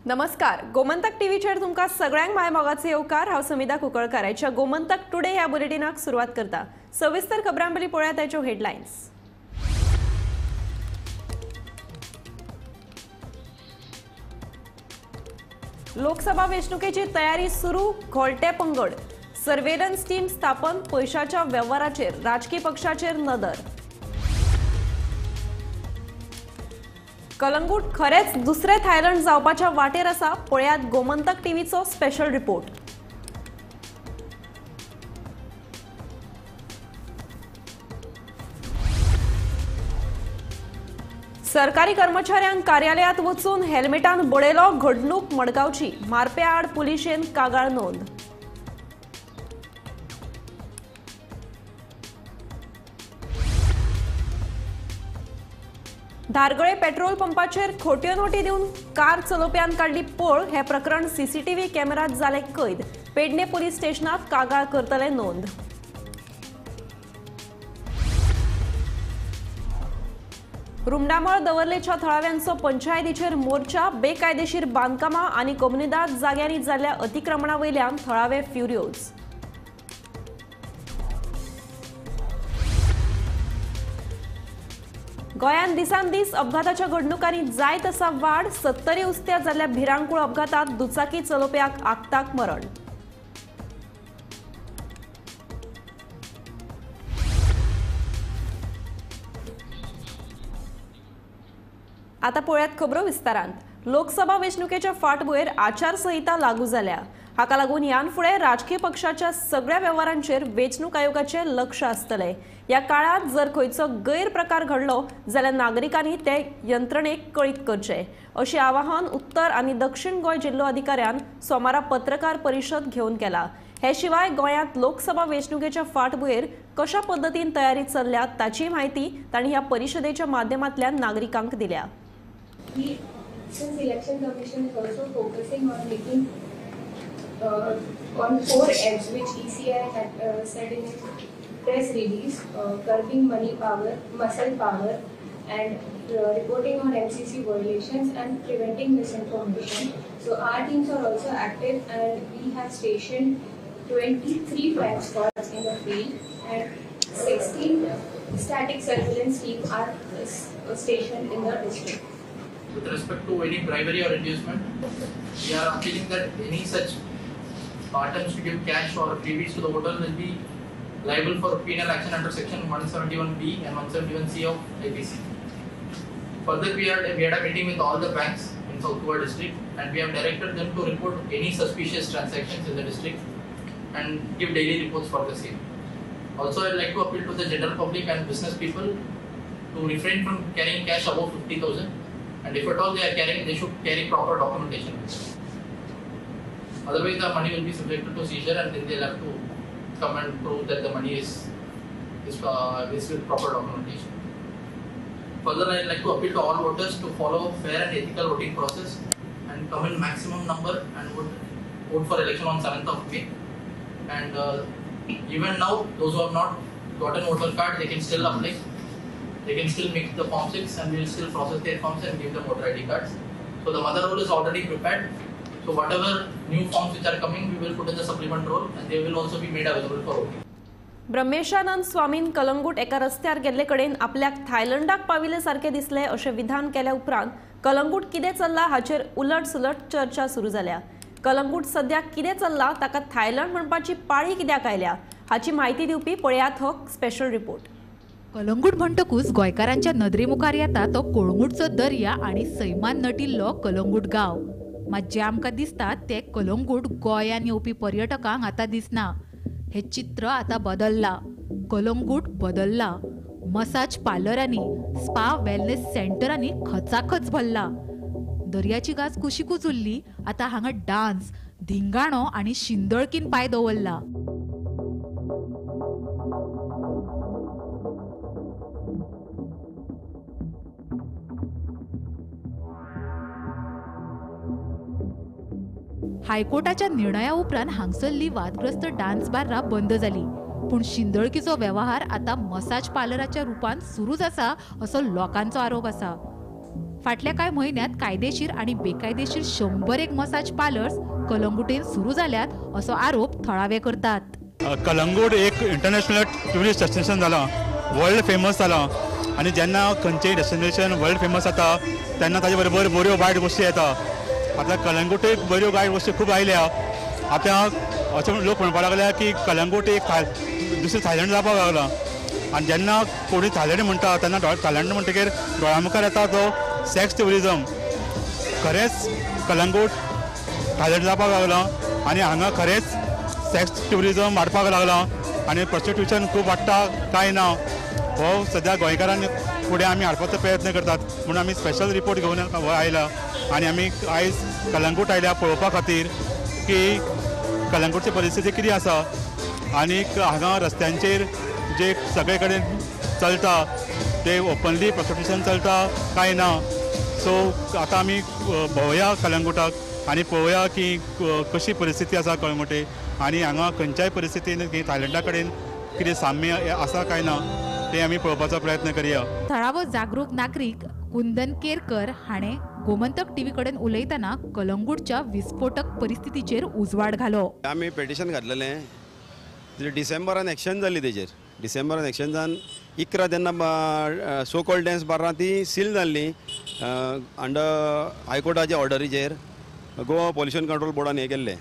नमस्कार, गोमंतक टीव्हीचेर तुमकां सगळ्यांक my मोगाचो येवकार. हांव समिधा कुंकळकार. आयच्या गोमंतक टुडे ह्या बुलेटिनाक सुरवात करता. सविस्तर खबरां पयलीं पळोवया ताच्यो हेडलायन्स. लोकसभा वेंचणुकेची तयारी सुरू. घोळटे पंगड, सर्वेलन्स टीम स्थापन, पयशाच्या वेव्हाराचेर राजकी पक्षाचेर नदर. कलंगूट खरेंच दुसरे थायलंड जावपाच्या वाटेर आसा. पळयात गोमंतक टीव्हीचो स्पेशल रिपोर्ट. सरकारी कर्मचाऱ्यांक कार्यालयात वचून हेल्मेटान बडयलो. घडणूक मडगांवची. मारप्या आड पुलिशेन कागाळ नोंद. धारगळे पेट्रोल पंपाचेर खोट्यो नोटी दिवन कार चलोवप्यान काडली पळ. हे प्रकरण सीसीटीव्ही कॅमेरात जालें कैद. पेडणे पुलीस स्टेशनात कागाळ करतले नोंद. रुमडामळ दवर्लेच्या थळाव्यांचो पंचायतीचेर मोर्चा. बेकायदेशीर बांदकामां आनी कोमुनिदाद जाग्यांनी जाल्ल्या अतिक्रमणा वयल्यान थळावे फ्युरियोज. गोंयांत दिसान दीस अपघाताच्या घडणुकांनी जायत आसा वाड. सत्तरी उस्त्या जाल्ल्या भिरांकूळ अपघातात दुचाकी चलोवप्याक आक्ताक मरण. आता पळयात खबरो विस्तारांत. लोकसभा वेंचणुकेच्या फाटभुंयेर आचारसंहिता लागू जाल्या. हाका लागून ह्यान फुडें राजकीय पक्षाच्या सगळ्या वेव्हारांचेर वेंचणूक आयोगाचें लक्ष आसतलें. ह्या काळांत जर खंयचो गैरप्रकार घडलो जाल्यार नागरिकांनी ते यंत्रणेक कळीत करचें, अशें आवाहन उत्तर आनी दक्षिण गोंय जिल्लो अधिकाऱ्यान सोमारा पत्रकार परिशद घेवन केला. हे शिवाय गोंयांत लोकसभा वेंचणुकेच्या फाटभुंयेर कशा पद्दतीन तयारी चल्ल्या ताची म्हायती तांणी ह्या परिशदेच्या माध्यमांतल्यान नागरिकांक दिल्या. Since Election Commission is also focusing on making on 4 F's, which ECI had said in its press release, curbing money power, muscle power, and reporting on MCC violations and preventing misinformation. So our teams are also active, and we have stationed 23 flag squads in the field and 16 static surveillance teams are stationed in the district. With respect to any bribery or inducement, we are appealing that any such attempts to give cash or freebies to the voter will be liable for penal action under section 171B and 171C of IPC. Further, we had a meeting with all the banks in South Goa district, and we have directed them to report any suspicious transactions in the district and give daily reports for the same. Also, I would like to appeal to the general public and business people to refrain from carrying cash above 50,000. And if at all they are carrying, they should carry proper documentation. Otherwise, the money will be subjected to seizure, and then they'll have to come and prove that the money is with proper documentation. Further, I would like to appeal to all voters to follow fair and ethical voting process and come in maximum number and vote for election on 7th of May. And even now, those who have not gotten voter card, they can still apply. They can still make the form 6, and we will still process their forms and give them voter ID cards. So the mother roll is already prepared. So whatever new forms which are coming, we will put in the supplement roll, and they will also be made available for voting. Brahmeshanand स्वामीन Calangute एका रस्त्यार गेल्ले कडेन आपल्याक थायलंडाक पाविल्ले सारकें दिसलें अशें विधान केल्या उपरांत कलंगूट कितें चल्लां हाचेर उलट सुलट चर्चा सुरू जाल्या. कलंगूट सद्या कितें चल्लां, ताका थायलंड म्हणपाची पाळी कित्याक आयल्या हाची म्हायती दिवपी पळयात हो स्पेशल रिपोर्ट. कलंगूट म्हणटकूच गोंयकारांच्या नदरे मुखार येता तो कोळंगूटचो दर्या आनी सैमान नटिल्लो कलंगूट गांव. मात जें आमकां दिसता तें कलंगूट गोंयान येवपी पर्यटकांक आतां दिसना. हें चित्र आतां बदल्लां. कलंगूट बदल्लां. मसाज पार्लरांनी, स्पा वेलनेस सेंटरांनी खचाखच भरला. दर्याची गाज कुशिकूच उरली. आतां हांगा डान्स, धिंगाणो आनी शिंदळकीन पांय दवरला. हायकोर्टाच्या निर्णया उपरांत हांगसरली वादग्रस्त डान्स बार्रां बंद जाली, पूण शिंदळकीचो वेव्हार आतां मसाज पार्लराच्या रुपान सुरूच आसा असो लोकांचो आरोप आसा. फाटल्या कांय म्हयन्यांत कायदेशीर आनी बेकायदेशीर 100 मसाज पार्लर्स कलंगुटेन सुरू जाल्यात असो आरोप थळावे करतात. कलंगूट एक इंटरनॅशनल ट्युरिस्ट डेस्टिनेशन जालां, वर्ल्ड फेमस जालां आनी जेन्ना खंयचेय डेस्टिनेशन वर्ल्ड फेमस जाता तेन्ना ताजे बरोबर बऱ्यो वायट गोश्टी येता. आतां कलंगूटेक बऱ्यो वायट गोश्टी खूब आयल्या. आतां अशें लोक म्हणपाक लागल्या की कलंगूट एक दुसरें थायलंड जावपाक लागलां आनी जेन्ना कोणी थायलंड म्हणटा तेन्ना थायलंड म्हणटकीर दोळ्या मुखार येता तो सेक्स ट्युरिजम. खरेंच कलंगूट थायलंड जावपाक लागलां आनी हांगा खरेंच सेक्स ट्युरिजम वाडपाक लागलां आनी प्रोस्टिट्यूशन खूब वाडटा काय ना हो सद्या गोंयकारांनी फुडें आमी हाडपाचो प्रयत्न करतात म्हणून आमी स्पेशल रिपोर्ट घेवन आयला आनी आमी आयज कलंगूट आयल्या पळोवपा खातीर की कलंगूटची परिस्थिती कितें आसा आनी हांगा रस्त्यांचेर जे सगळे कडेन चलता ते ओपनली प्रोस्टिट्यूशन चलता काय ना. सो आतां आमी भोंवया कलंगूटाक आनी पळोवया की कशी परिस्थिती आसा कळंगूटे आनी हांगा खंयच्याय परिस्थितीन थायलंडा कडेन कितें साम्य आसा काय ना ते आमी पळोवपाचो प्रयत्न करया. थळावो जागरूक नागरीक कुंदन केरकर हाणें गोमंतक टीव्ही कडेन उलयतना कलंगूटच्या विस्फोटक परिस्थितीचेर उजवाड घालो. आमी पेटिशन घातलेलें, डिसेंबरान एक्शन जाली तेजेर. डिसेंबरान एक्शन जावन 11 तेन्ना सो कॉल्ड डॅन्स बारां ती सील जाल्ली अंडर हायकोर्टाच्या ऑर्डरीचेर. गोवा पोल्युशन कंट्रोल बोर्डान हें केल्लें,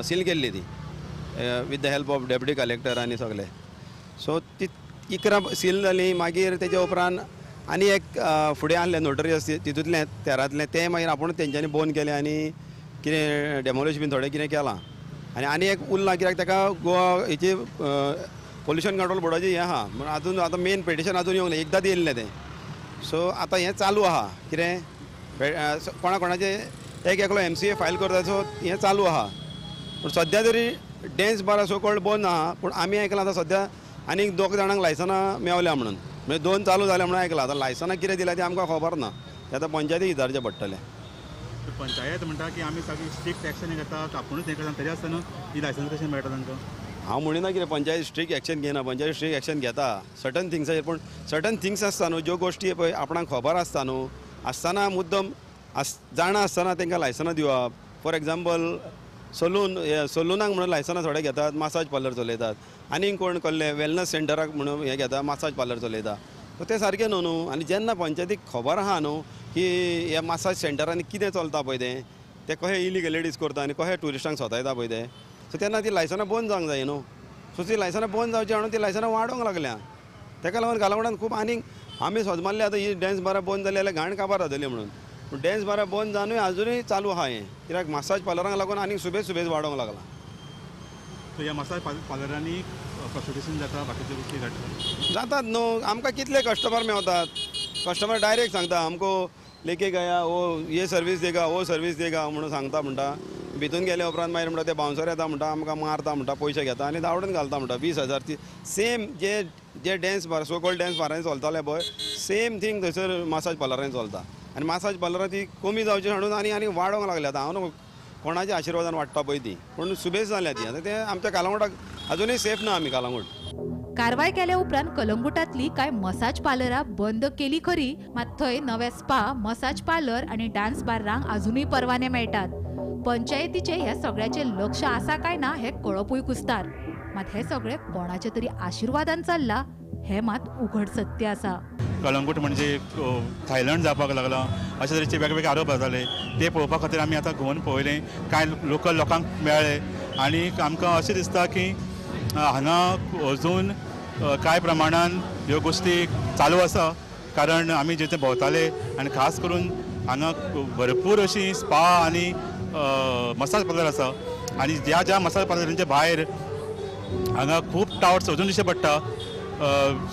सील केल्ली ती with the help of deputy collector आनी सगळे. सो ती 11 सील जाली. मागीर तेच्या उपरांत आनी एक फुडें आहलें नोटरी आसली तितूंतलें तेरांतलें तें मागीर आपूण तेंच्यांनी बंद केलें आनी कितें डेमोलिश बीन थोडें कितें केलां आनी आनी एक उरलां कित्याक ताका गोवा हेची पोल्युशन कंट्रोल बोर्डाची हें आहा म्हूण आजून आतां मेन पेटिशन आजून येवंक ना, एकदां येयल्लें तें. सो आतां हें चालू आहा कितें कोणा कोणाचें एक एकलो MCA file करता. सो हें चालू आहा पूण सद्या तरी डॅन्स बारा सो कॉल्ड बंद आहा. पूण आमी आयकलां आतां सद्या आनीक 2 जाणांक लायसनां मेवल्या म्हणून, म्हणजे 2 चालू जाल्या म्हणून आयकलां. आतां लायसनां कितें दिल्या तें आमकां खबर ना, तें आतां पंचायतीक विचारचें पडटलें. पंचायत म्हणटा की आमी सगळी स्ट्रिक्ट एक्शन घेता, आपुणूच हें करता, तरी आसतना ही लायसन्स कशें मेळटा तांकां? हांव म्हणिना कितें पंचायत स्ट्रिक्ट एक्शन घेना, पंचायत स्ट्रिक्ट एक्शन घेता सर्टन थिंग्साचेर. पूण सर्टन थिंग्स आसता न्हू, ज्यो गोश्टी पळय आपणाक खबर आसता न्हू, आसतना मुद्दम जाणा आसतना तांकां लायसनां दिवप. फॉर एग्जाम्पल सलून, सलुनाक म्हणून लायसनां थोडे घेतात, मासाज पार्लर चलयतात. आनीक कोण कसले वेलनस सेंटराक म्हणून हें घेता, मासाज पार्लर चलयता. सो तें सारकें न्हू न्हू. आनी जेन्ना पंचायतीक खबर आहा न्हू की ह्या मासाज सेंटरांनी कितें चलता पळय तें, तें कशें इलिगलिटीज करता आनी कशें ट्युरिस्टांक सतायता पळय तें, सो तेन्ना ती लायसनां बंद जावंक जाय न्हू. सो ती लायसनां बंद जावची म्हणून ती लायसनां वाडोवंक लागल्या. ताका लागून कलंगूटान खूब आनीक आमी सोदमारले आतां ही डॅन्स बारां बंद जाली जाल्यार घाण काबार जातली म्हणून. पूण डॅन्स बारां बंद जावनूय आजुनूय चालू आहा हें, कित्याक मासाज पार्लरांक लागून आनीक सुबेज सुबेज वाडोवंक लागला. सो ह्या मसाज पार्लरांनी प्रोस्टिट्यूशन जाता, बाकीच्यो गोश्टी घडटा जातात न्हू. आमकां कितले कस्टमर मेवतात, कस्टमर डायरेक्ट सांगता आमको लेके गया वो ये सर्वीस देगा वो सर्वीस देगा म्हणून सांगता. म्हणटा भितून गेल्या उपरांत मागीर म्हणटा ते बाउन्सर येता म्हणटा आमकां मारता म्हणटा, पयशे घेता आनी धांवडून घालता म्हणटा 20,000. ती सेम जे जे dance bar so called dance बारांनी चलताले पळय सेम थींग थंयसर मासाज पार्लरांनी चलता. आनी मासाज पार्लरां ती कमी जावची म्हणून आनी आनी वाडोवंक लागल्या. आतां हांव न्हू कोणाच्या आशिर्वादान वाडटा पळय ती, पूण सुबेज जाल्या ती. आतां ते आमच्या कलंगूटाक अजुनूय सेफ ना आमी कलंगूट. कारवाय केल्या उपरांत कलंगूटांतली कांय मसाज पार्लरां बंद केली खरी, मात थंय नवे स्पा, मसाज पार्लर आनी डान्स बार्रांक अजुनूय परवाने मेळटात. पंचायतीचे ह्या सगळ्याचे लक्ष आसा काय ना हे कळपूय कुस्तार. मात हे सगळे कोणाच्या तरी आशिर्वादान चल्ला हे मात उघड सत्य आसा. कलंगूट म्हणजे थायलंड जावपाक लागला अशे तरेचे वेगवेगळे आरोप जाले ते पळोवपा खातीर आमी आतां घुंवन पळयलें, कांय लोकल लोकांक मेळ्ळे आनी आमकां अशें दिसता की हांगा अजून कांय प्रमाणान ह्यो गोश्टी चालू आसा. कारण आमी जिथे भोंवताले आनी खास करून हांगा भरपूर अशी स्पा आनी मसाज पार्लर आसा आनी ज्या ज्या मसाज पार्लरांच्या भायर हांगा खूब टावर्स अजून दिश्टी पडटा.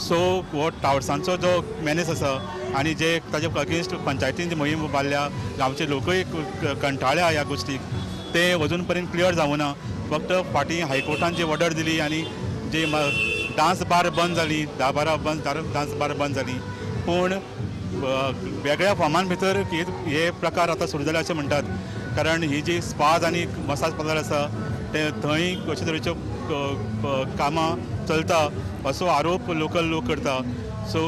सो हो टावर्सांचो जो मॅनेज आसा आनी जे ताजे अगेन्स्ट पंचायतीन जी मोहीम बांदल्या, गांवचे लोकूय कंटाळ्या ह्या गोश्टीक, ते अजून पर्यंत क्लियर जावना. फक्त फाटीं हायकोर्टान जी ऑर्डर दिली आनी जे डांस बार बंद जाली, 10-12 बंद डांस बार बंद जाली, पूण वेगळ्या फॉर्मान भितर हे प्रकार आतां सुरू जाले अशें म्हणटात. कारण ही जी स्पाज आनी मसाज पार्लर आसा ते थंय अशे तरेच्यो कामां चलता असो आरोप लोकल लोक करता. सो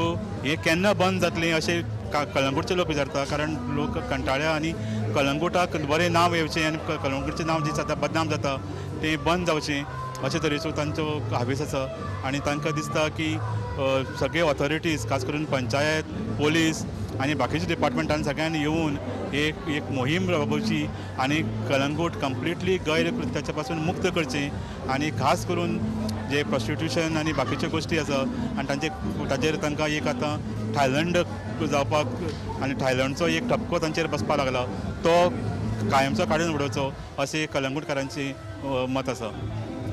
हे केन्ना बंद जातलें अशें कलंगूटचे लोक विचारता, कारण लोक कंटाळ्या आनी कलंगूटाक बरें नांव येवचें आनी कलंगूटचें नांव जें जाता बदनाम जाता तें बंद जावचें अशे तरेचो तांचो हावेस आसा. आनी तांकां दिसता की सगळे ऑथॉरिटीज खास करून पंचायत, पोलीस आनी बाकीच्या डिपार्टमेंटान सगळ्यांनी येवन एक एक मोहीम राबोवची आनी कलंगूट कंप्लिटली गैरकृत्याच्या पासून मुक्त करचें आनी खास करून जे प्रोस्टिट्यूशन आनी बाकीच्यो गोश्टी आसा आनी तांचेर तांकां एक आतां थायलंड जावपाक आनी थायलंडचो एक ठपको तांचेर बसपाक लागला तो कायमचो काडून उडोवचो अशें कलंगूटकारांचें मत आसा.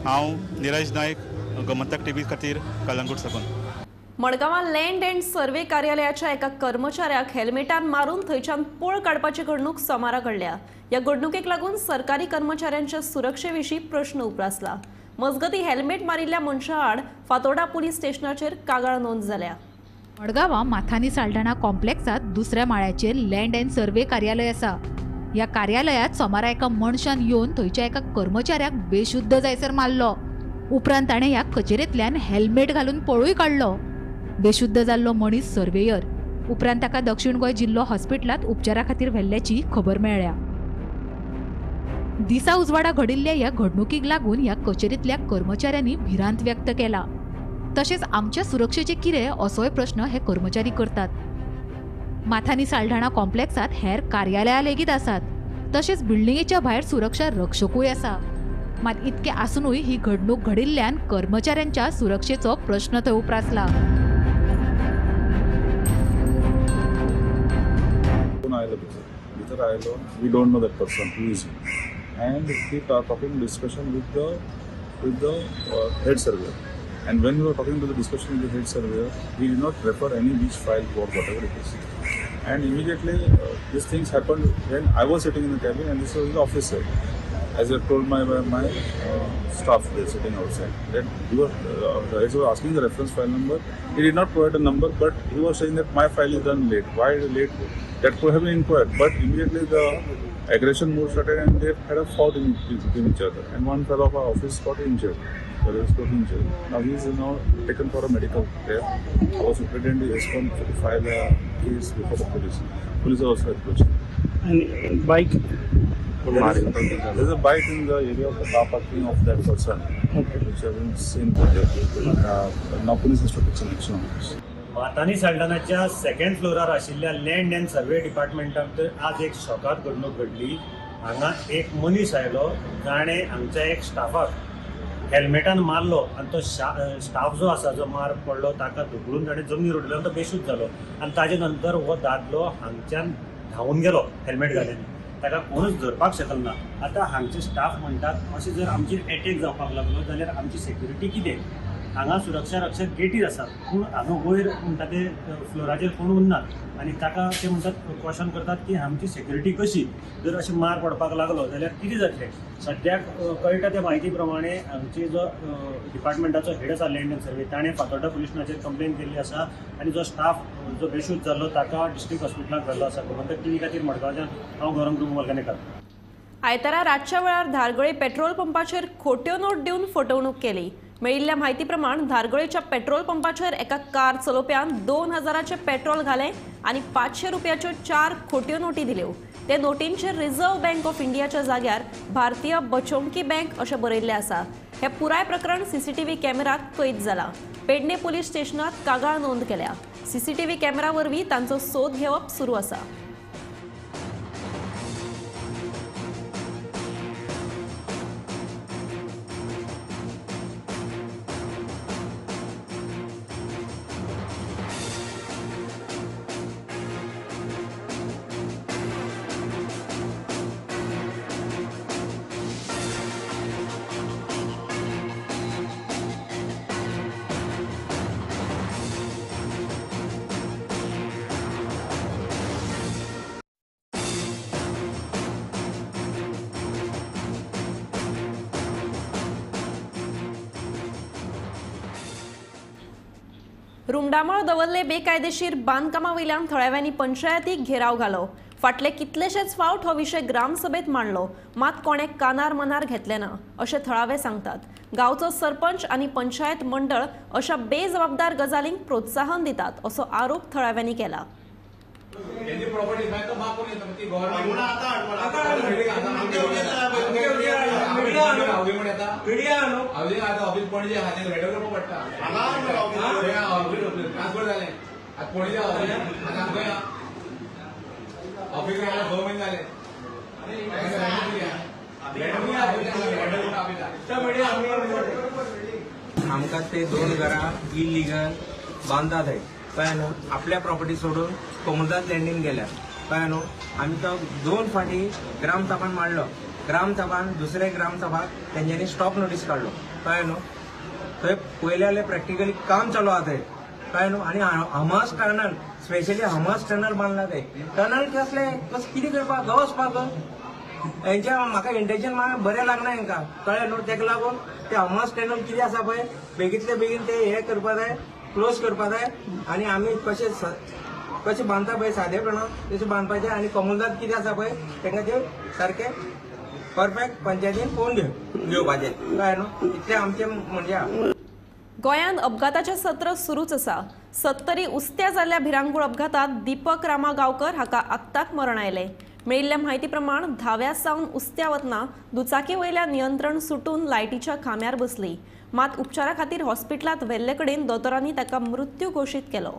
हांव निरज नायक, गोमंतक टीव्ही खातीर कलंगूट साकून. मडगांवां लँड अँड सर्वे कार्यालयाच्या एका कर्मचाऱ्याक हेल्मेटान मारून थंयच्यान पळ काडपाची घडणूक सोमारा घडल्या. ह्या घडणुकेक लागून सरकारी कर्मचाऱ्यांच्या सुरक्षे विशीं प्रश्न उप्रासला. मजगतीं हेल्मेट मारिल्ल्या मनशा आड फातोर्डा पुलीस स्टेशनाचेर कागाळ नोंद जाल्या. मडगांवां माथानी साल्ढाणा कॉम्प्लेक्सांत दुसऱ्या माळ्याचेर लँड अँड सर्वे कार्यालय आसा. ह्या कार्यालयांत सोमारा एका मनशान येवन थंयच्या एका कर्मचाऱ्याक बेशुद्ध जायसर मारलो. उपरांत ताणें ह्या कचेरेंतल्यान हेल्मेट घालून पळूय काडलो. बेशुद्ध जाल्लो मनीस सर्वेयर. उपरांत ताका दक्षिण गोंय जिल्लो हॉस्पिटलांत उपचारा खातीर व्हेल्ल्याची खबर मेळ्ळ्या. दिसा उजवाडा घडिल्ल्या ह्या घडणुकीक लागून ह्या कचेरेंतल्या कर्मचाऱ्यांनी भिरांत व्यक्त केला. तशेंच आमच्या सुरक्षेचे कितें असोय प्रश्न हे कर्मचारी करतात. माथानी साल्ढाणा कॉम्प्लेक्सांत हेर कार्यालयां लेगीत आसात. तशेंच बिल्डिंगेच्या भायर सुरक्षा रक्षकूय आसा. मात इतकें आसुनूय ही घडणूक घडिल्ल्यान कर्मचाऱ्यांच्या सुरक्षेचो प्रश्न थंय उप्रासला. भितर आयलो, we don't know that person who is and he talking discussion with the head surveyor. And when we were talking to the discussion with the head surveyor, he did not refer any which file or whatever it is. And immediately these things happened when I was sitting in the cabin and this was the office side. As I told my staff there sitting outside, that he was the head was asking the reference file number. He did not provide a number, but he was saying that my file is done late. Why late? That could have been inquired. But immediately the aggression mode started and they had a fought in between each other. And one fellow of our office got injured. Now he is now taken for a medical care. Our superintendent has come to file a case before the police. Police are also approaching. And bike? There is a bike in the area of the car parking of that person, okay, which I haven't seen. Now police has to take some action on this. Mathani साल्ढाणाच्या second फ्लोरार आशिल्ल्या land and survey डिपार्टमेंटांत आज एक शॉकात घडणूक घडली. हांगा एक मनीस आयलो जाणें हांगच्या एक स्टाफाक हेल्मेटान मारलो आनी तो स्टाफ जो आसा जो मार पडलो ताका धुकलून ताणें जमनीर उडयलो आनी तो बेशुद्ध जालो. आनी ताजे नंतर हो दादलो हांगच्यान धांवून गेलो हेल्मेट घालून. ताका कोणूच धरपाक शकना. आतां हांगचे स्टाफ म्हणटात अशें जर आमचेर एटॅक जावपाक लागलो जाल्यार आमची सेक्युरिटी कितें? हांगा सुरक्षा रक्षक गेटीर आसात पूण हांगा वयर म्हणटा ते फ्लोराचेर कोण उरनात आनी ताका ते म्हणटात क्वेशन करतात की आमची सेक्युरिटी कशी? जर अशें मार पडपाक लागलो जाल्यार कितें जातलें? सद्याक कळटा त्या म्हायती प्रमाणे हांगची जो डिपार्टमेंटाचो हेड आसा लँड अँड सर्वे ताणें फातोर्डा पुलीस स्टेशनाचेर कंप्लेन केल्ली आसा आनी जो स्टाफ जो बेशुद्ध जाल्लो ताका डिस्ट्रिक्ट हॉस्पिटलांत व्हेल्लो आसा. गोमंतक टीव्ही खातीर मडगांवच्यान हांव गौरंग प्रभू वालगानेकर. आयतारा रातच्या वेळार धारगळे पेट्रोल पंपाचेर खोट्यो नोट दिवन फटवणूक केली. मेळिल्ल्या म्हायती प्रमाण धारगळेच्या पेट्रोल पंपाचेर एका कार चलोवप्यान 2000 पेट्रोल घालें आनी 500 रुपयाच्यो 4 खोट्यो नोटी दिल्यो. ते नोटींचेर रिझर्व्ह बँक ऑफ इंडियाच्या जाग्यार भारतीय बचोंकी बँक अशें बरयल्लें आसा. हें पुराय प्रकरण सीसीटीव्ही कॅमेरात कैद जाला. पेडणे पुलीस स्टेशनात कागाळ नोंद केल्या. सीसीटीव्ही कॅमेरा वरवीं तांचो सोद घेवप सुरू आसा. रुमडामळ दवरले बेकायदेशीर बांदकामा वयल्यान थळाव्यांनी पंचायतीक घेराव घालो. फाटले कितलेशेच फावट हो विशय ग्रामसभेत मांडलो, मात कोणे कानार मनार घेतले ना अशें थळावे सांगतात. गांवचो सरपंच आनी पंचायत मंडळ अशा बेजबाबदार गजालींक प्रोत्साहन दितात असो आरोप थळाव्यांनी केला. आमकां ते दोन घरां इलिगल बांदतात थंय, कळ्ळें न्हू. आपल्या प्रॉपर्टी सोडून कोमुनिदाद लँडीन गेल्या, कळ्ळें न्हू. आमी तो दोन फाटी ग्रामसभान मांडलो, ग्रामसभान दुसरे ग्रामसभाक तेंच्यांनी स्टॉप नोटीस काडलो, कळ्ळें न्हू. थंय पयलें जाल्यार प्रॅक्टिकली काम चालू आहा थंय, कळ्ळें न्हू. आनी हमस टनल, स्पेशली हमस टनल बांदला थंय. टनल कसले कस कितें करपाक गो वचपाक हेंच्या म्हाका इंटेन्शन बरें लागना हेंकां, कळ्ळें न्हू. तेका लागून ते हमस टनल कितें आसा पळय बेगींतले बेगीन ते हे करपा जाय, क्लोज करपा जाय. आनी आमी कशें कशें बांदता पळय सादेपणान तशें बांदपाचें. आनी कोमुनिदाद कितें आसा पळय तेंका ते सारकें परफेक्ट पंचायतीन पळोवन घेवपाचें, कळ्ळें न्हू. इतलें आमचें म्हणजे. गोंयांत अपघाताचें सत्र सुरूच आसा. सत्तरी उस्त्या जाल्ल्या भिरांकूळ अपघातात दीपक रामा गांवकर हाका आक्ताक मरण आयलें. मेळिल्ल्या म्हायती प्रमाण धाव्या सावन उस्त्या वतना दुचाकी वयल्या नियंत्रण सुटून लायटीच्या खांब्यार बसली. मात उपचारा खातीर हॉस्पिटलांत व्हेल्ले कडेन दोतोरांनी ताका मृत्यू घोशीत केलो.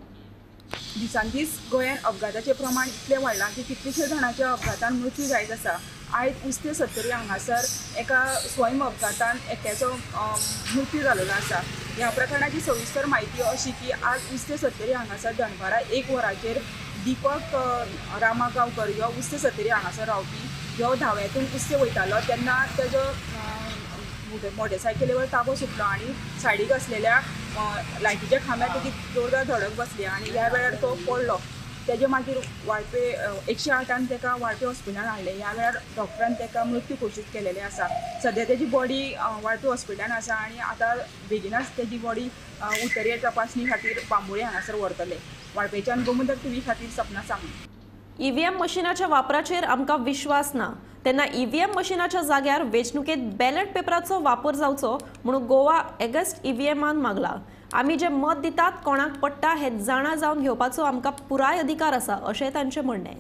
दिसान दीस गोंयांत अपघाताचें प्रमाण इतलें वाडलां की कितलेशे जाणांच्या अपघातान मृत्यू जायत आसा. आयज उस्ते सत्तरी हांगासर एका स्वयं अपघातान एकट्याचो मृत्यू जाल्लो आसा. ह्या प्रकरणाची सविस्तर म्हायती अशी की आज उस्ते सत्तरी हांगासर दनपारां 1 वरांचेर दीपक रामा गांवकर ह्यो उस्ते सत्तरी हांगासर रावपी ह्यो धाव्यातून उस्ते वयतालो तेन्ना तेजो मोटरसायकलीवर ताबो सुटलो आनी सायडीक आसलेल्या लायटीच्या खांब्यार तेजी जोरदार धडक बसली आनी ह्या वेळार तो पडलो. तेजे मागीर वाळपे 108 ताका वाळपे हॉस्पिटलान हाडलें. ह्या वेळार डॉक्टरान ताका मृत्यू घोशीत केलेलें आसा. सद्या तेजी बॉडी वाळपे हॉस्पिटलान आसा आनी आतां बेगिनच तेजी बॉडी उत्तरीय तपासणी खातीर बांबोळी हांगासर व्हरतले. वाळपेच्यान गोमंतक टीव्ही खातीर सपना सांगू. ईव्हीएम मशिनाच्या वापराचेर आमकां विश्वास ना तेन्ना ईव्हीएम मशिनाच्या जाग्यार वेंचणुकेत बॅलेट पेपराचो वापर जावचो म्हणून गोवा एगस्ट ईव्हीएमान मागला. आमी जे मत दितात कोणाक पडटा हे जाणा जावन घेवपाचो आमकां पुराय अधिकार आसा अशें तांचें म्हणणें.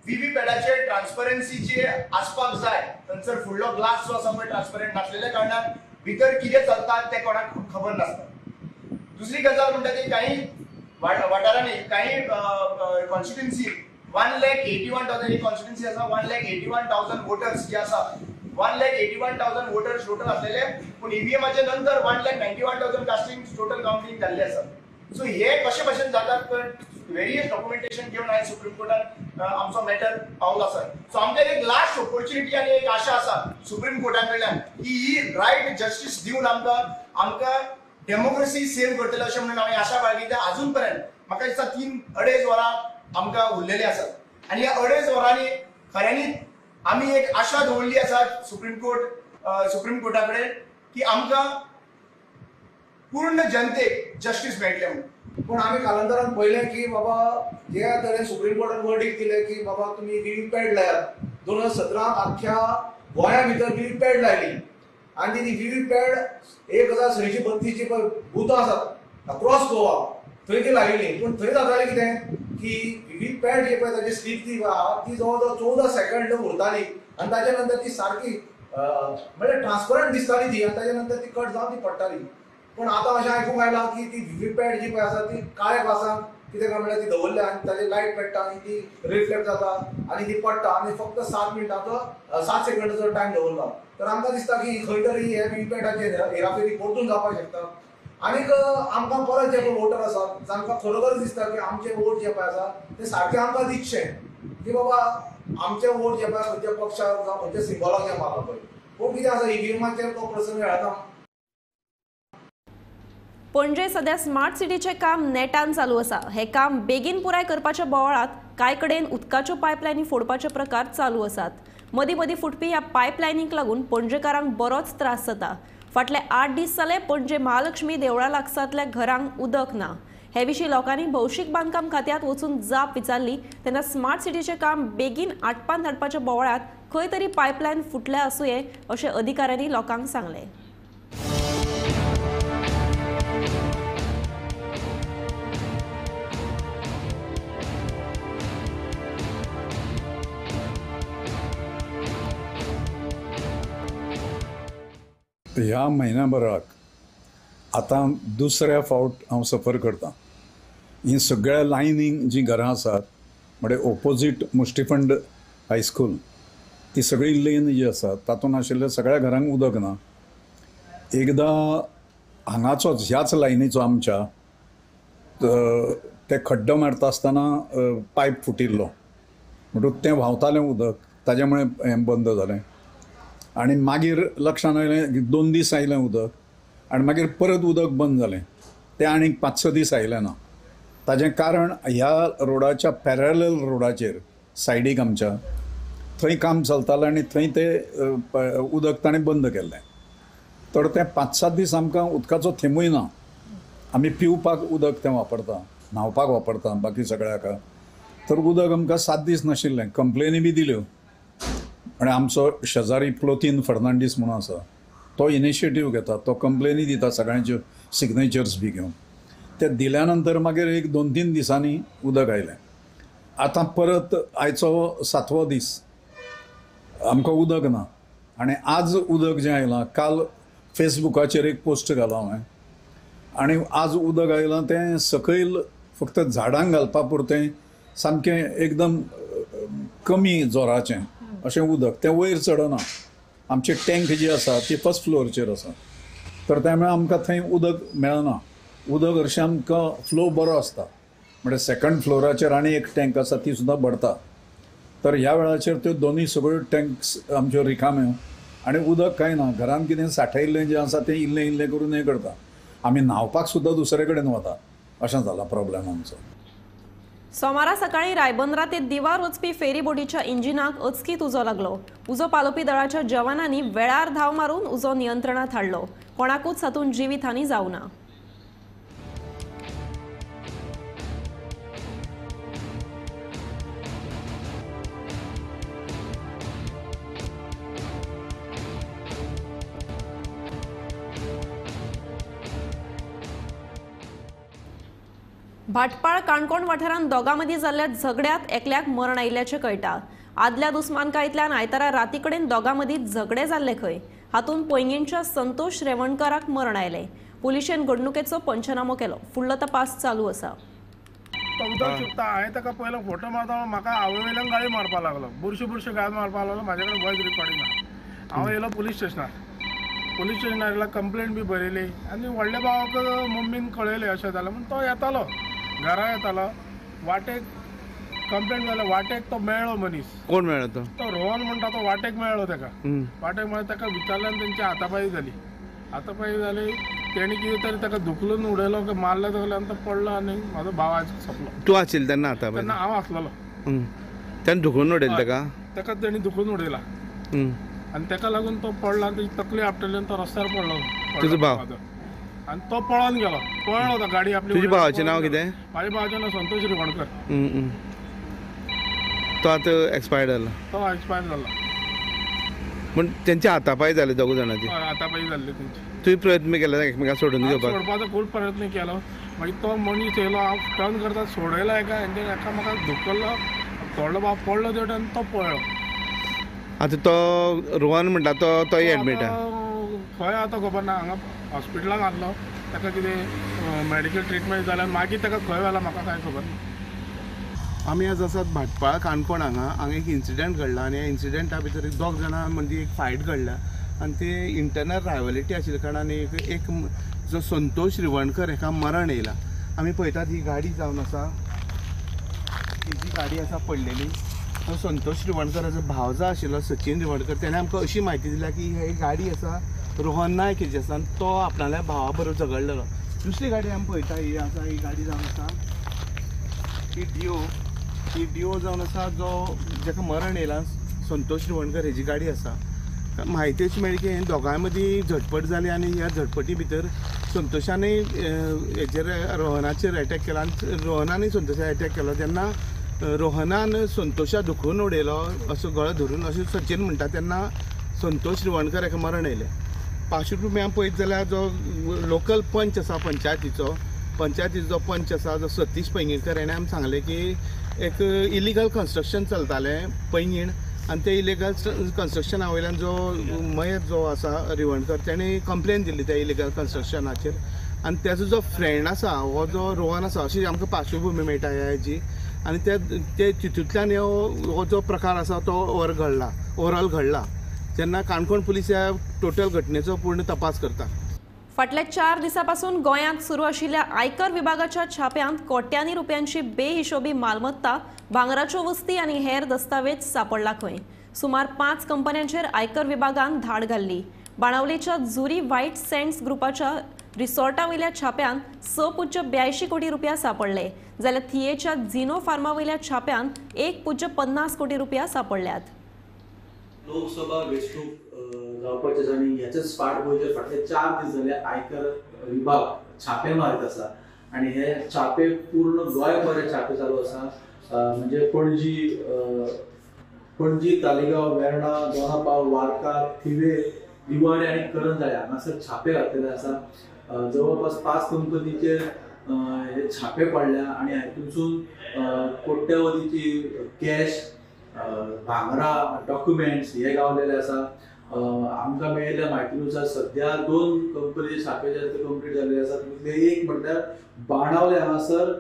व्हीव्हीपॅडाचेर ट्रान्सपरन्सीचे आसपाक जाय. थंयसर फुडलो ग्लास जो आसा पळय ट्रान्सपरंट नासलेल्या कारणान भितर कितें चलता तें कोणाक खबर नासता. दुसरी गजाल म्हणटा ती काही वाठारांनी काही कॉन्स्टिट्युन्सी 1,81,000 ही कॉन्स्टिट्युन्सी आसा. 1,81,000 वोटर्स जे आसा 1,81,000 वोटर्स टोटल आसलेले, पूण ईव्हीएमाचे नंतर 1,91,000 कास्टिंग टोटल काउंटींग जाल्ले आसा. सो हे कशे भशेन जातात तर वेरियस डॉक्युमेंटेशन घेवन आयज सुप्रीम कोर्टान आमचो मॅटर पावलो आसा. सो आमकां एक लास्ट ऑपॉर्च्युनिटी आनी एक आशा आसा सुप्रीम कोर्टा कडल्यान की ही रायट जस्टीस दिवन आमकां आमकां डेमोक्रेसी सेव्ह करतले अशें म्हणून आमी आशा बाळगिता. अजून पर्यंत म्हाका दिसता 3-2.5 वरां आमकां उरलेली आसात आनी ह्या 2.5 वरांनी खऱ्यांनी आमी एक आशा दवरली आसा सुप्रीम कोर्टा कडेन की आमकां पूर्ण जनतेक जस्टीस मेळटलें म्हणून. पूण आमी कालांतरान पळयलें की बाबा जे तरेन सुप्रीम कोर्टान वर्डीक दिलें की बाबा तुमी व्हीव्हीपॅड लायात. 2017 आख्ख्या गोंया भितर व्हीव्हीपॅड लायली आनी ती व्हीव्हीपॅड 1632 जी पळय बुथां आसात अक्रॉस गोवा थंय ती लायिल्ली. पूण थंय जातालें कितें की व्हीव्हीपॅड जी पळय ताजी स्लीप ती आहा ती जवळ जवळ 14 सेकंड उरताली आनी ताजे नंतर ती सारकी म्हणजे ट्रान्सपरंट दिसताली ती आनी ताजे नंतर ती कट जावन ती पडटाली. पूण आतां अशें आयकूंक आयलां की ती व्हीव्हीपॅड जी पळय आसा ती काळ्या ग्लासान कितें काय म्हणल्यार ती दवरल्या आनी ताजे लायट पेट्टा आनी ती रिफ्लेक्ट जाता आनी ती पडटा आनी फक्त 7 मिनटांचो 7 सेकंडाचो टायम दवरला. तर आमकां दिसता की खंय तरी हे व्हीव्हीपॅडाचेर हेराफेरी परतून जावपाक शकता. आनीक आमकां परत जे पळय वोटर आसात जांकां खरोखर दिसता की आमचे वोट जे पळय आसा ते सारके आमकां दिसचे की बाबा आमचे वोट जे पळय खंयच्या पक्षाक जावं खंयच्या सिंबॉलाक जे मारला पळय. पूण कितें आसा ईव्हीएमाचेर तो प्रसंग मेळना. पणजे सध्या स्मार्ट सिटीचें काम नेटान चालू आसा. हें काम बेगीन पुराय करपाच्या बोवाळांत कांय कडेन उदकाच्यो पायपलायनी फोडपाचे प्रकार चालू आसात. मदीं मदीं फुटपी ह्या पायपलायनीक लागून पणजेकारांक बरोच त्रास जाता. फाटले 8 दीस जाले पणजे महालक्ष्मी देवळा लागसारतल्या घरांक उदक ना. हे विशीं लोकांनी भौशीक बांदकाम खात्यांत वचून जाप विचारली तेन्ना स्मार्ट सिटीचें काम बेगीन आटपान धाडपाच्या बोवाळांत खंय तरी पायपलायन फुटल्या आसुये अशें अधिकाऱ्यांनी लोकांक सांगलें. आतां ह्या म्हयन्या भराक आतां दुसऱ्या फावट हांव सफर करतां. ही सगळ्या लायनींग जीं घरां आसात, म्हणजे ओपोजीट मुष्टिफंड हायस्कूल, ती सगळी लेन जी आसा तातूंत आशिल्ल्या सगळ्या घरांक उदक ना. एकदां हांगाचोच ह्याच लायनीचो आमच्या ते खड्डो मारता आसतना पायप फुटिल्लो, म्हणटकूच तें व्हांवतालें उदक, ताजे मुळे हें बंद जालें. आनी मागीर लक्षान आयलें, 2 दीस आयलें उदक आनी मागीर परत उदक बंद जालें. तें आनीक 5-6 दीस आयलें ना. ताजें कारण ह्या रोडाच्या पॅरलल रोडाचेर सायडीक आमच्या थंय काम चलतालें आनी थंय ते उदक ताणें बंद केल्लें. तर तें 5-7 दीस आमकां उदकाचो थेंबूय ना. आमी पिवपाक उदक तें वापरता, न्हांवपाक वापरता, बाकी सगळ्या हाका. तर उदक आमकां 7 दीस नाशिल्लें. कंप्लेनी बी दिल्यो आनी आमचो शेजारी प्लोतीन फर्नांडीस म्हणून आसा, तो इनिशिएटीव घेता, तो कंप्लेनी दिता सगळ्यांच्यो सिग्नेचर्स बी घेवन. ते दिल्या नंतर मागीर एक 2-3 दिसांनी उदक आयलें. आतां परत आयचो 7वो दीस आमकां उदक ना. आनी आज उदक जें आयलां, काल फेसबुकाचेर एक पोस्ट घालो हांवें, आनी आज उदक आयलां तें सकयल फक्त झाडांक घालपा पुरतें, सामकें एकदम कमी जोराचें अशें उदक, तें वयर चडना. आमची टँक जी आसा ती फर्स्ट फ्लोरचेर आसा, तर त्यामुळे आमकां थंय उदक मेळना. उदक हरशीं आमकां फ्लो बरो आसता, म्हणजे सेकंड फ्लोराचेर आनी एक टँक आसा ती सुद्दां भरता. तर ह्या वेळाचेर त्यो दोनूय सगळ्यो टँक्स आमच्यो रिकाम्यो आनी उदक कांय ना. घरान कितें सांठयल्लें जें आसा तें इल्लें इल्लें करून हें करता. आमी न्हांवपाक सुद्दां दुसरे कडेन वता, अशें जाला प्रॉब्लेम आमचो. सोमारा सकाळी रायबंदरा ते दिवार वचपी फेरीबोटीच्या इंजिनाक अचकीत उजो लागलो. उजो पालोवपी दळाच्या जवानांनी वेळार धांव मारून उजो नियंत्रणात हाडलो. कोणाकूच हातूंत जिवीतहानी जावना. भाटपाळ काणकोण वाठारांत दोगां मदीं जाल्ल्या झगड्यांत एकल्याक मरण आयिल्ल्याचें कळटा. आदल्या दुस्मानकायेंतल्यान आयतारा राती कडेन दोगां मदीं झगडें जाल्लें खंय. हातूंत पैंगीणच्या संतोष रेवणकराक मरण आयलें. पुलिशेन घडणुकेचो पंचनामो केलो. फुडलो तपास चालू आसा. उदक शिंपता हांवें ताका पयलो फोटो मारता, म्हाका आवय वयल्यान गाळी मारपाक लागलो, बुरशी बुरशी गाळ मारपाक लागलो. म्हाजे कडेन वॉयस रिकॉर्डिंग आहा. हांव येयलो पुलीस स्टेशनार, पुलीस स्टेशनार येयलो, कंप्लेन बी बरयली आनी व्हडल्या भावाक मम्मीन कळयलें अशें जालें म्हूण. तो येतालो घरा, येतालो वाटेक कंप्लेन जालें, वाटेक तो मेळ्ळो मनीस. कोण मेळ्ळो तो? तो रोहन म्हणटा तो वाटेक मेळ्ळो ताका. वाटेक मेळ्ळो ताका विचारल्यान तेंची हातापाई जाली. हातापाई जाली तेणी कितें तरी ताका धुकलून उडयलो, मारलो ताका आनी तो पडलो आनी म्हाजो भाव आज सोंपलो. तूं आशिल्लो तेन्ना हातापाई? तेन्ना हांव आसलेलो. तेणें धुकलून उडयलें ताका? ताका तेणी धुकलून उडयला आनी ताका लागून तो पडला आनी ताची तकली आपटली आनी तो रस्त्यार पडलो. तुजो भाव? आनी तो पळोन गेलो, पळ्ळो तो गाडी आपली. तुज्या भावाचें नांव कितें? म्हाज्या भावाचें नांव संतोष रिवणकर. तो आतां एक्सपायर्ड जाला? तो एक्सपायर्ड जाला. पूण तेंचे हातापाय जाले दोग जाणांचे? हय, हातापाय जाल्ले तेंचे. तुवें प्रयत्न केलो एकमेकांक सोडून घेवपाक? सोडपाचो खूब प्रयत्न केलो. मागीर तो मनीस येयलो, हांव टर्न करता सोडयलो एका, आनी एका म्हाका धुकल्लो, थोडो भाव पडलो तेवटेन आनी तो पळ्ळो. आतां तो रोहन म्हणटा तो तोय एडमीट आहा? खंय आतां खबर ना. हांगा हॉस्पिटलान हाडलो ताका, कितें मेडिकल ट्रिटमेंट जाल्यार मागीर ताका खंय व्हेला म्हाका कांय खबर ना. आमी आज आसात भाटपाळ काणकोण हांगा. हांगा एक इन्सिडंट घडला आनी ह्या इन्सिडंटा भितर एक दोग जाणां मदीं एक फायट घडल्या आनी ते इंटरनल रायवलिटी आशिल्ल्या कारणान एक जो संतोष रिवणकर हेका मरण येयला. आमी पळयतात ही गाडी जावन आसा, ही जी गाडी आसा पडलेली तो संतोष रिवणकराचो भाव जो आशिल्लो सचिन रिवणकर, तेणें आमकां अशी म्हायती दिल्या की ही गाडी आसा रोहन नायक हेजी आसा आनी तो आपणाल्या भावा बरोबर झगडलेलो. दुसरी गाडी आमी पळयता ही आसा, ही गाडी जावन आसा ही डिओ, ही डिओ जावन आसा जो जाका मरण येयला संतोष रिवणकर हेजी गाडी आसा. म्हायती अशी मेळ्ळी की हे दोगांय मदीं झटपट जाली आनी ह्या झटपटी भितर संतोषानय हेजेर रोहनाचेर एटॅक केला आनी रोहनानय संतोषाक एटॅक केलो. तेन्ना रोहनान संतोषा धुकलून उडयलो असो गळो धरून अशें सचिन म्हणटा. तेन्ना संतोष रिवणकर हेका मरण येयलें. 500 रुपया आमी पळयत जाल्यार जो लोकल पंच आसा पंचायतीचो, पंचायतीचो पंच आसा जो सतीश पैंगीणकर हेणें आमी सांगलें की एक इलिगल कन्स्ट्रक्शन चलतालें पैंगीण आनी ते इलिगल कन्स्ट्रक्शना वयल्यान जो मयत जो आसा रिवणकर तेणी कंप्लेन दिल्ली त्या इलिगल कन्स्ट्रक्शनाचेर आनी तेजो जो फ्रेंड आसा हो जो रोहन आसा अशी आमकां पार्श्वभुमी मेळटा हेजी आनी ते तितूंतल्यान हो जो प्रकार आसा तो ओवरऑल घडला. जेन्ना काणकोण पुलीस ह्या टोटल घटनेचो पूर्ण तपास करता. फाटल्या 4 दिसांपासून गोंयांत सुरू आशिल्ल्या आयकर विभागाच्या छाप्यांत कोट्यांनी रुपयांची बेहिशोबी मालमत्ता, भांगराच्यो वस्ती आनी हेर दस्तावेज सापडला खंय. सुमार 5 कंपन्यांचेर आयकर विभागान धाड घाल्ली. बाणावलेच्या जुरी व्हायट सँड्स ग्रुपाच्या रिसॉर्टा वयल्या छाप्यांत 6.82 कोटी रुपया सापडले, जाल्यार थियेच्या झिनो फार्मा वयल्या छाप्यांत 1.50 कोटी रुपया सापडल्यात. लोकसभा वेंचणूक जावपाची आसा आनी ह्याच्याच फाटभुंयेचेर फाटले 4 दीस जाले आयकर विभाग छापे मारीत आसा आनी हे छापे पूर्ण गोंयभर छापे चालू आसा. म्हणजे पणजी, तालिगांव, वेर्णा, दोनापावल, वार्का, थिवे, दिवाडे आनी करंजाळे हांगासर छापे घातलेले आसा. जवळपास 5 कंपनीचेर हे छापे पडल्या आनी हातूंतसून कोट्यावधीची कॅश, भांगरा, डॉक्युमेंट्स हे गावलेले आसा. आमकां मेळिल्ल्या म्हायतीनुसार सद्या 2 कंपनीचे छापे जे आसा ते कंप्लीट जाल्ले आसा. तितूंतले एक म्हणल्यार बाणावले हांगासर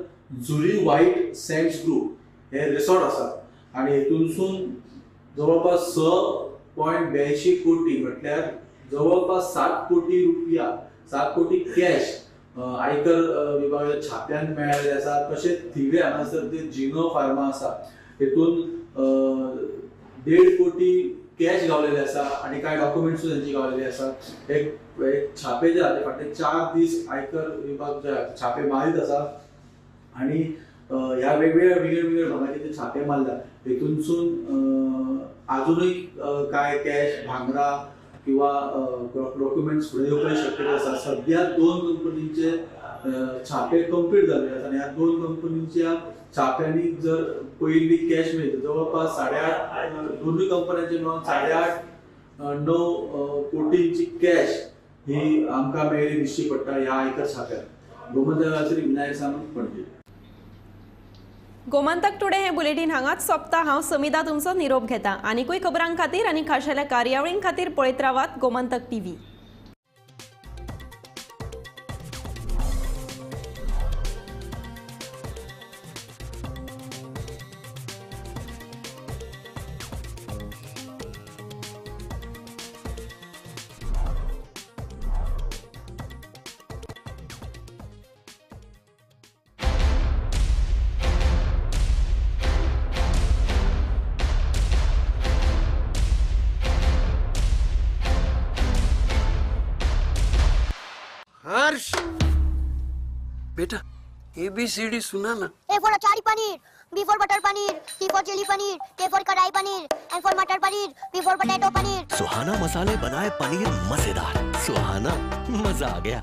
जुरी व्हायट सँड्स ग्रुप हे रिसॉर्ट आसा आनी हेतूनसून जवळपास 6.82 कोटी म्हटल्यार जवळपास 7 कोटी रुपया, 7 कोटी कॅश आयकर विभागाच्या छाप्यान मेळिल्ले आसा. तशेंच थिवे हांगासर ते जिनो फार्मा आसा हेतून 1.5 कोटी कॅश गावलेले आसा आनी कांय डॉक्युमेंट्सूय तांची गावलेली आसा. एक छापे जे जाले फाटले 4 दीस आयकर विभाग जे छापे मारीत आसा आनी ह्या वेगवेगळ्या विंगड विंगड भागाचे ते छापे मारल्या हेतूनसून आजुनूय कांय कॅश, भांगरा किंवा डॉक्युमेंट्स फुडें येवपाची शक्यता आसा. सद्या 2 कंपनींचे छापे कंप्लीट जाल्ले आसा आनी ह्या 2 कंपनींच्या छाप्यांनी जर पयली कॅश मेळटा जवळपास 8.5, दोनूय कंपन्यांचे मेळून 8.5-9 कोटींची कॅश ही आमकां मेळिल्ली दिश्टी पडटा ह्या आयकर छाप्यात. गोमंतक विनायक सामंत, पणजी. गोमंतक टुडे हे बुलेटीन हांगाच सोंपता. हांव समिता तुमचो निरोप घेता. आनीकूय खबरां खातीर आनी खाशेल्या कार्यावळीं खातीर पळयत रावात गोमंतक टीव्ही. हर्ष बेटा ABCD सुना ना। A for achari paneer, B for butter paneer, C for chilli paneer, K for kadai paneer, M for matar paneer, P for potato paneer. Suhana मसाले बनाए पनीर मजेदार। सुहाना मजा आ गया।